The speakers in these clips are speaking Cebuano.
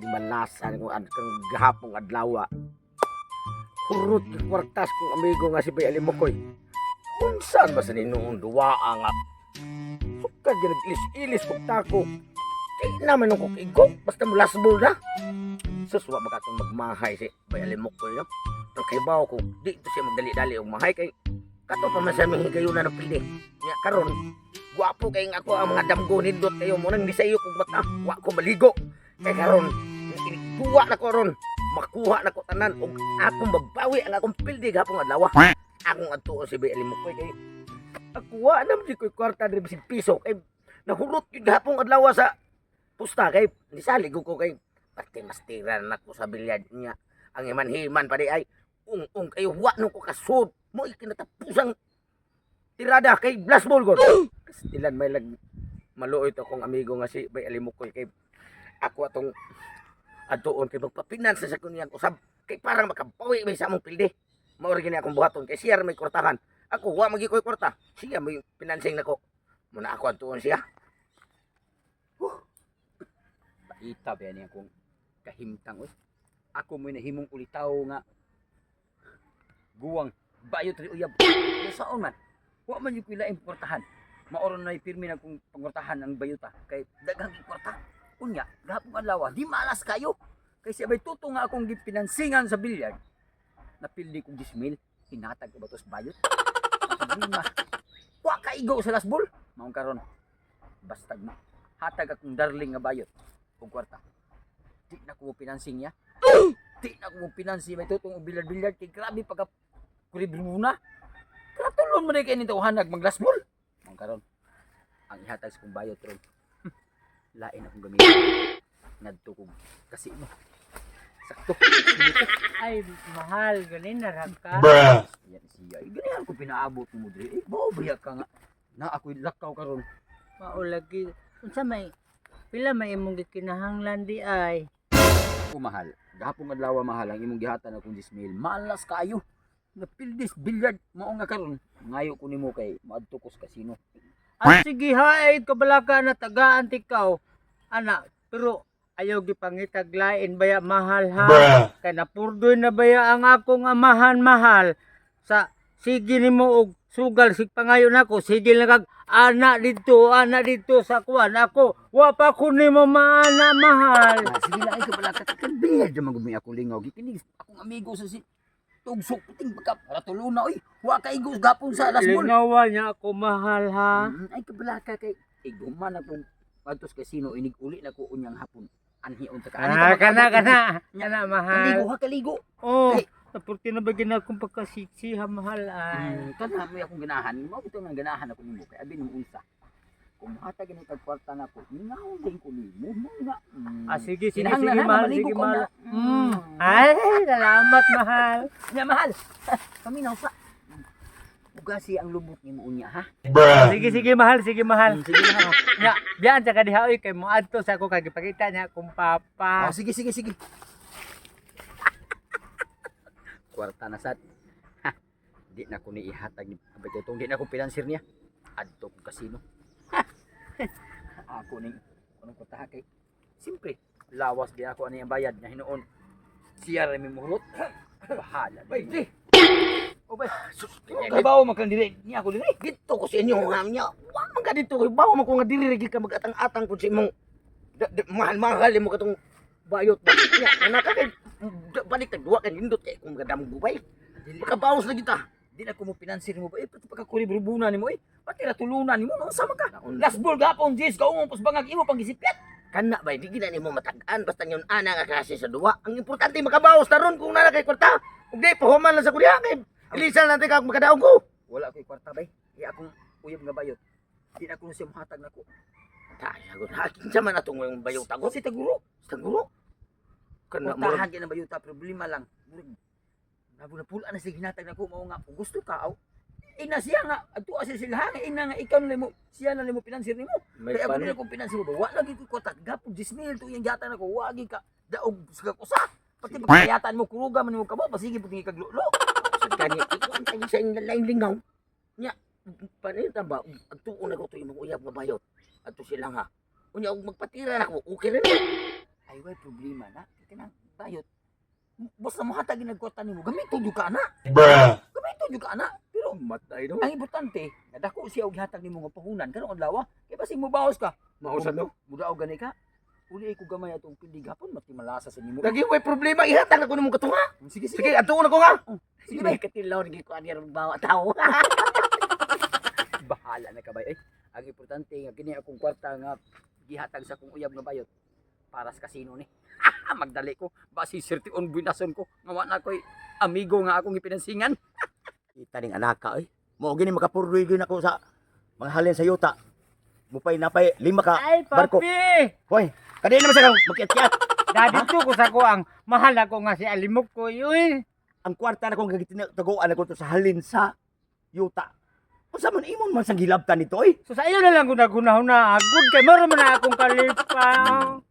Gimalasan ko ad kang gahapong adlaw. Hurot yung kwartas kong amigo nga si Bay Alimokoy. Unsan ba sa ninuong duwa nga? Sukad yung nag-ilis-ilis kong tako. Di naman nung kukigo. Basta mo last ball na. Sus, wa ba katong magmahay si Bay Alimokoy, no? Pero kay bawo ko, di ito siya magdali-dali og mahay kay kato pa man sa aming higayunan ng pili. Nya karon, gwapo kay nga ako ang mga damgo nindot kayo mo nang di sa iyo kong mata. Wa ko maligo. Kay karon, duwa na ko ron. Makuha na ko tanan og akong mabawi ang akong pildi gahapon adlaw. Akong adtuon si Bay Alimokoy kay ako wa na man ko'y kwarta diri bisig piso kay nahurot yun gahapon adlaw sa pusta kay nisalig ko kay pati mastira na ko sa bilyad niya ang himan-himan pa di ay ung-ung kayo wa nung ko kasud mo ikinatapusang tirada kay blast ball god. Kastilan may lag maluoy to akong amigo nga si Bay Alimukoy kay ako atong adtuon kay magpapinansa sa kuniyang usab kay parang makabawi may sa among pildi. Mao ra gini akong buhaton kay siya ra may kwartahan. Ako wa magi koy kwarta, siya may pinansing nako. Muna ako adtuon siya. Paita ba niya akong kahimtang oy. Ako mo'y nahimong ulitaw nga guwang bayot ri uyab. Saon man? Wa man yung kuila importahan. Maoron na pirmi na kung pangortahan ang bayota kay daghang kwarta. Unya, gahapon adlaw, di malas kayo. Kay siya bay tuto nga akong gipinansingan sa bilyard. Napildi kong 10,000, hinatag ko ba tos bayot? Problema. Wa ka igo sa last ball. Maong karon. Bastag mo. Hatag akong darling nga bayot og kwarta. Di na ko mo pinansing niya. Di na ko mo pinansin may tutong og bilyard-bilyard kay grabe pagka kuribruna. Katulon man kay ni tawhanag mag last ball. Maong karon. Ang ihatag sa kong bayot ron. Lain akong gamitin. Ngadto kog kasino. Sakto. Ay, mahal, ganin na ka. Yan siya. Eh, Ganihan ko pinaabot mo diri. Eh, bao ba ka nga? Na ako'y lakaw karon. Maulagi. Unsa may pila may imong gikinahanglan di ay? Ako mahal. Gahapon adlaw mahal ang imong gihatan akong 10,000. Malas kaayo. Napildis bilyard mao nga karon. Ngayo ko nimo kay maadto ko sa kasino. Ah, sige ha, ay kabalaka na tagaan tikaw. Ana, pero ayaw gipangitag lain baya mahal ha. Kay napurdoy na baya ang akong amahan mahal. Sa sige nimo og sugal sig pangayo nako, sige lang kag ana didto sa kuan ako. Wa pa ko nimo maana mahal. Ah, sige lang ay kabalaka kan bilyard naman gumi ako lingaw. Gikinig akong amigo sa si Tugsok puting pagka ratuluna oy. Wa ka igos gapon sa last ball. Lingawa niya ako mahal ha. Ay kabalaka kay iguman akong adto sa kasino inig uli na ko unyang hapon. Anhi unta ka. Ani Ah, ka kana mag-abot. kana. Kana mahal. Kaligo ha, kaligo. Oh, Kay- napurti na ba ginakong pagkasiksi ha mahal ay. Kana mo akong ganahan, mao bitaw nga ganahan ako nimo kay abi nimo unsa. Kung mohatag gani kag kwarta nako, mingaw din ko nimo mo nga. Ah, sige, sige, Kinahanglan sige, ha, mahal, maligo sige, ka mahal. na. Ay, salamat, mahal. Nya mahal. Paminaw sa. Ugasi ang lubot nimo unya ha. Sige, sige, mahal, sige, mahal. Sige na. Nya, biyan sa kadiha oy kay moadto sa ako kay gipakita niya akong papa. Oh, sige, sige, sige. Kwarta na sad. Ha. Di na ko ni ihatag ni Abay Tutong, di na ko pinansir niya. Adto kong kasino. Ha. Ako ning anong kwarta kay. Siyempre, lawas di ako ani ang bayad nga hinuon. Siya ra may muhurot. Bahala. Bay, di. O bay, Sus, kabaw man kang diri niya ako diri. Dito ko sa inyo nga niya. Wa man ka dito kay bawo man ko nga diri ra gyud ka magatang-atang kun sa imong mahal-mahal imo katong bayot ba. Nya ana ka kay balik tag duwa kay nindot kay kung magadamgo bay. Makabawas na kita. Di na ko mo pinansir nimo ba? Eh, pati pagkakulibrubunan nimo eh. Pati ratulunan nimo, no sama ka. Naon. Last ball gapon, Jis, kaumong pasbangag imo pang gisipyat. Kana bay di gina nimo matag-an basta nyon ana nga klase sa duwa. Ang importante makabawas ta ron kung nana kay kwarta. Ug di pahuman lang sa kuya kay ilisan natin ka makadaog ko. Wala ko'y kwarta bay. Iya akong uyab nga bayot. Di na ko siya muhatag nako. Tayo hakin sa man atong yung bayot tagot. Si Taguro. Sa guro. Kana mo Kwartahan kay na bayota problema lang. Murag nabuna pula na siya ginatag nako mao nga kung gusto ka aw. Ina siya nga adto siya sila nga ina nga ikaw na nimo siya na nimo pinansir nimo. may Kaya ako pan na kung pinansir mo ba wa lagi ko kwarta gapon 10,000 to iyang gata nako wa gi ka daog sa kusa. Pati pagkayatan mo kuruga man nimo kamo pasige pud nga kaglulo. Sa kani ikuan tayo sa inyong laing lingaw. Nya, panita ba, agtuon na ko ito yung mga uyab nga bayot. Ato sila nga. Unya, og magpatira na ako, okay rin. Ay, way problema na. Kay kanang bayot. Basta mo hatag nagkwarta nimo, gamito jud ka ana. Gamito jud ka ana. Pero Matay no. ang importante, nadako siya og gihatag nimo nga puhunan karong adlaw. Kay basig mo baos ka. Mausa no. Mudaog gani ka. Uli ko gamay atong pindi gapon matimalasa sa nimo. Lagi way problema ihatag ako nimo katunga. Sige, sige. Sige, atuon ako nga. Sige, bay. Katilaw ni ko ani ron bawa tao. Bahala na ka bay. Ay, ang importante nga kini akong kwarta nga gihatag sa akong uyab nga bayot para sa kasino ni. Magdali ko basi sertion buinason ko nga wa na koy amigo nga akong gipinansingan. Kita ning anaka oy. Mao gini makapurdoy gyud ako sa mga halin sa yuta. Mupay napay lima ka Ay, barko. papi! Hoy, kadin naman sa kang magkiat-kiat. Dadito ko sa ko ang mahal ako nga si Alimukoy, uy. Ang kwarta na kong gitaguan ako to sa halin sa yuta. Unsa man imon man sang gilabtan nito oy? So sa iyo na lang ko naghunahuna. Good kay maro man na akong kalipang.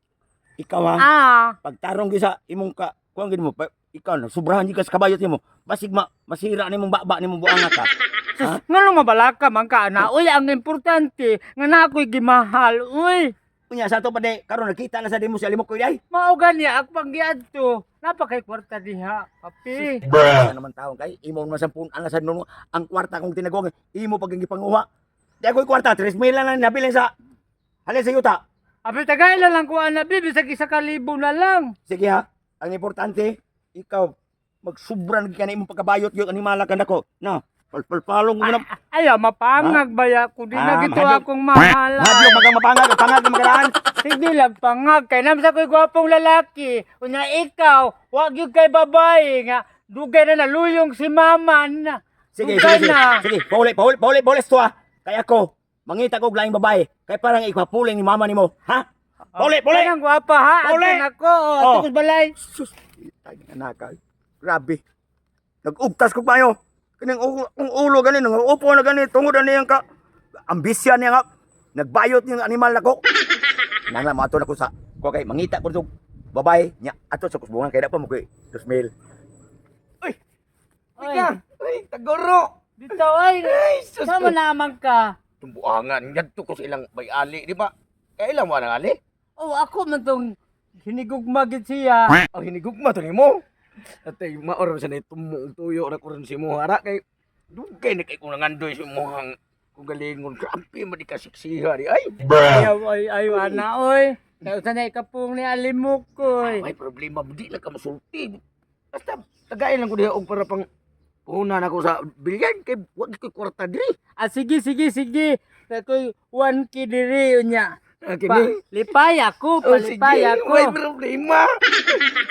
Ikaw ha, pagtarong gyud sa imong ka kuang gid mo pa, ikaw na sobrahan gyud ka sa kabayot nimo. Basig ma masira nimong baba nimong buanga ka. Sus, ngano mabalaka man ka na. Uy, ang importante nga na ako'y gimahal. Uy, Unya sa ato pa di karon nakita na sa dimo si Alimok koy day. mao gani ako pang giadto. Napakay kwarta diha, papi. Bruh. Naman taon kay imong man sampun ang sa nuno ang kwarta kong tinaguan imo pag gipanguha. Di ako'y kwarta 3,000 lang lang nabilin sa halin sa yuta. Abi tagay lang ko ana, bibi sa 1,000 na lang. Sige ha, ang importante ikaw magsubra na ka na imong pagkabayot yun animala ka nako. Na, palpalpalong mo na. Ay, mapangag baya ko di na Ah, gito mahadlok. akong mahal. Mahadlok magang mapangag, pangag na magaraan. Sige lang pangag kay namsa ko'y gwapong lalaki. Unya ikaw, wag gyud kay babae nga dugay na naluyong si mama na. Sige, Dugay sige, sige. na. Sige, pauli, pauli, pauli, pauli to ha. Kaya ako, mangita ko og laing babae. Kay parang ipapuling ni mama nimo, ha? Pauli, pauli. Kanang gwapa ha, Pauli! ato nako, oh, Oh. tukos balay. Sus, ay anak ay. Grabe. Nag-ugtas ko mayo. Kaning kung ulo gani nang upo na gani tungod ani ang ka ambisya niya nga nagbayot niyang animal nako. Nang lang ato na ko sa ko kay mangita ko tong babae nya ato sa kusbungan kay da pa mo kay 2,000. Oy, Uy, taguro. dito ay. Sus Sama naman ka. Tumbuangan ngadto ko sa ilang bay-ali, di ba? Kay ilang wa nang ali? Oh, ako man tong hinigugma gid siya. Ang hinigugma to nimo. Atay maor sa ni tumo og tuyo ra ko ron si mo ara kay dugay na kay kung nangandoy si mohang kung galingon grabe man di ka siksiha di ay. Ayaw, ay, ay, ana, oy. Kaya usa na ikapong ni Alimukoy. May problema di lang ka masulti. Basta tagay lang ko diha og para pang puhunan ako sa bilyan kay wa gyud koy kwarta diri. Ah, sige, sige, sige. Ako'y 1K diri unya. Ah, Pa, kini. lipay ako, Oh, sige, palipay ako. may problema.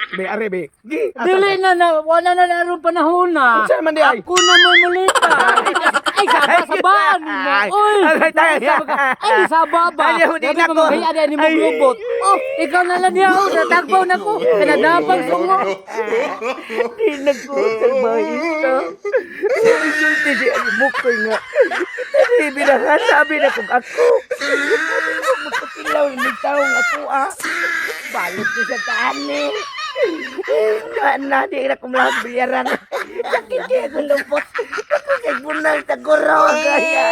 Be are be. Gi. asa Dili ka? na na, wala na na aron panahon na. Unsa man di ay? Ako na mo mulita. Ay, saba sabaan mo. Ay, Oy, ay, tayo. saba ka. Ay, saba ba? Ayaw, di Gabi na pa ko. maghay ni mong Ay. robot. Oh, ikaw na lang niya. Oh, natagbaw na ko. Kanadapang sungo. Di nagkusalbahista. Resulti si Alimukoy nga. Ito binahan, sabi na kung ako. Sabi ko magkatilaw ni taong ako ah. Balot ni sa taan eh. Na, na, di na kumlahot bilyaran. Sakit kaya kong lupot. Ako kay bunang taguro. Kaya.